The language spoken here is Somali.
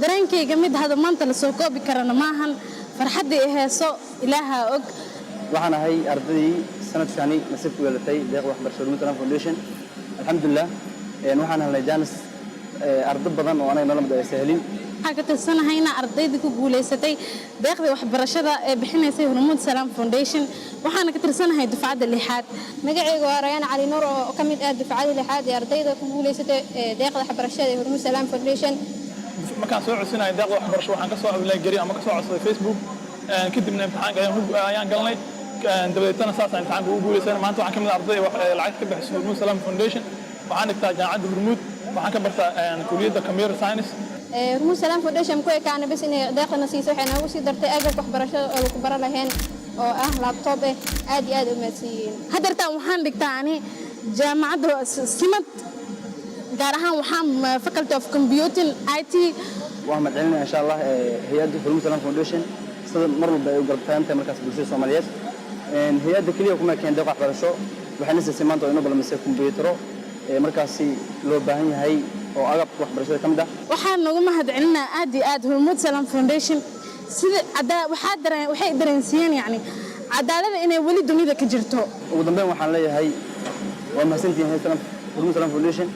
Dareenkayga mid hada maanta lasoo koobi karana maahan. Farxaddii i heeso Ilaahaa og. Waxaan ahay ardaydii sanadkani nasiib ku yeelatay deeqda waxbarasho Hormuud Salaam Foundation. Alxamdulilah, waxaan helnay chance ardo badan oo anaga nala mid aysan helin. Waxaan ka tirsanahayna ardaydii ku guulaysatay deeqdii waxbarashada ee bixinaysay Hormuud Salaam Foundation, waxaana ka tirsanahay dufcadda lixaad. Magacayga waa Rayaan Cali Nuur oo ka mid ah dufcadii lixaad ee ardayda ku guulaysatay deeqda waxbarashada ee Hormuud Salaam Foundation. Markaan soo codsanayay deeqda waxbarasho, waxaan kasoo apply gareeyay ama kasoo codsaday Facebook. Kadibna imtixaanka ayaan galnay, dabadeetana saasaan imtixaanka ugu guulaysanay. Maanta waxaan ka mid ah arday lacagta ka bixisay Hormuud Salaam Foundation. Waxaan dhigtaa Jaamacadda Hormuud, waxaan ka bartaa kuliyadda computer science. Hormuud Salaam Foundation ku ekaana bas inay deeqdana siisay, waxay noogu sii dartay agabka waxbarashada oo lagu baran lahayn oo ah laptop. Aad iyo aad u mahadsan yihiin. Haddeertaan waxaan dhigtaa ani jaamacadda Simad, gaar ahaan waxaan Faculty of Computing IT. Waan mahadcelinaya, insha Allah, hay-adda Hormuud Salaam Foundation sida mar walba ay u garab taagan tahay markaas bulshada Soomaaliyeed. Hay-adda keliya kuma keen deeq waxbarasho, waxayna siisay maanta oo inoo balamisay kombiyuutaro markaasi loo baahan yahay oo agabka waxbarashada ka mid ah. Waxaan noogu mahadcelinaa aad iyo aad Hormuud Salaam Foundation sida waxaa dareen waxay dareensiiyeen, yacni, cadaalada inay weli dunida ka jirto. Ugu dambeyn waxaan leeyahay waa mahadsantihiin Hormuud Salaam Foundation.